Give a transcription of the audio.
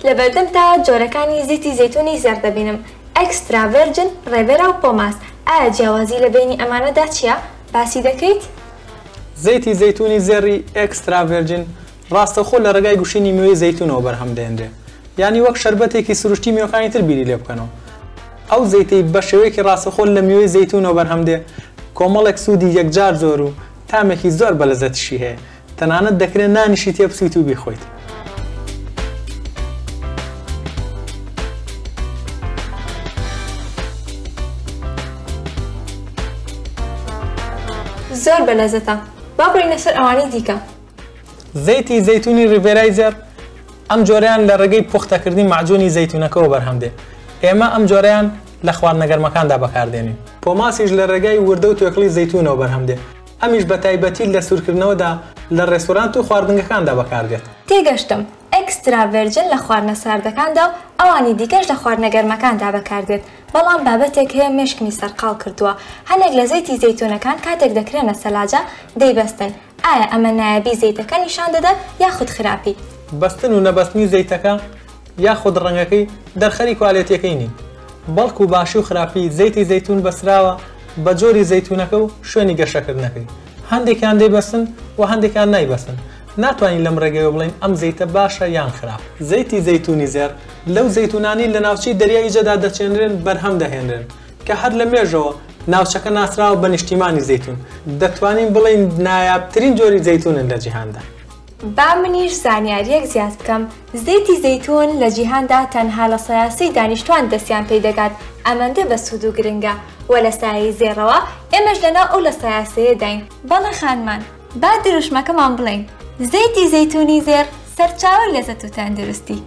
لەبەردەمتا جۆرەکانی زەیتی زەیتونی زێڕ دەبینم، extra virgin، ڕێڤێرا و پۆماس، ئایا جیاوازی لە بەینی ئەمانەدا چییە؟ باسی دەکەیت؟ زەیتی زەیتونی زێڕی extra virgin ڕاستەوخۆ لە ڕێگای گوشینی میوەی زەیتونەوە بەرهەم دەهێنرێ، یانی وەک شەربەتێکی سروشتی میوەکانی تر بیری لێ بکەنەوە. ئەو زەیتەی بە شێوەیەکی ڕاستەوخۆ لە میوەی زەیتونەوە بەرهەم دێ، کۆمەڵێک سوودی یەکجار زۆر و تامێکی زۆر بەلەزەتیشی هەیە، تەنانەت دەکرێ نانیشی تێ بسویت و بیخۆیت. زۆر بەلەزەتە با بڕۆینە سەر ئەوانەی دیکە. زەیتی زەیتونی ڕیڤێرای زێڕ، ئەم جۆرەیان لە ڕێگەی پوختەکردنی مەعجونی زەیتونەکەوە بەرهەم دێ، ئێمە ئەم جۆرەیان لە خواردنە گەرمەکاندا بەکاردێنین. پۆماسیش لە ڕێگای وردە و توێکڵی زەیتونەوە بەرهەم دێ، ئەمیش بە تایبەتی لە سوورکردنەوەدا لە ڕێستۆرانت و خواردنگەکاندا بەکاردێت. تێگەشتم، extra virgin لە خواردنە ساردەکاندا و ئەوانی دیکەش لە خواردنە گەرمەکاندا بەکاردێت، بەڵام بابەتێک هەیە مێشکمی سەرقاڵ کردووە، هەنێک لە زەیتی زەیتونەکان کاتێک دەکرێنە سەلاجە دەیبەستن، ئایا ئەمە نایابی زەیتەکە نیشان دەدات یاخود خراپی؟ بەستن و نەبەستنی زەیتەکە یاخود ڕەنگەکەی دەرخەری کوالێتیەکەی نین، بەڵکو باشی و خراپی زەیتی زەیتون بەستراوە بە جۆری زەیتونەکە و شوێنی گەشەکردنەکەی، هەندێکیان دەیبەستن و هەندێکیان نایبەستن، ناتوانین لەم ڕێگەیەوە بڵێین ئەم زەیتە باشە یان خراپ. زەیتی زەیتونی زێڕ لەو زەیتونانەی لە ناوچەی دەریای ئیجەدا دەچێنرێن بەرهەم دەهێنرێن، کە هەر لە مێژەوە ناوچەکە ناسراوە بە نیشتیمانی زەیتون، دەتوانین بڵێین نایابترین جۆری زەیتونن لە جیهاندا. با منیش زانیاریەک زیاد بکەم، زەیتی زەیتون لە جیهاندا تەنها 3% دانیشتوان دەستیان پێی دەگات، ئەمەندە بەسوود و گرنگە، وە لە سایەی زێڕەوە ئێمەش لەناو ئەو 3% داین. بەڵێ خانمان با دروشمەکەمان بڵێین، زەیتی زەیتونی زێڕ سەرچاوەی لەزەت و تەندروستی.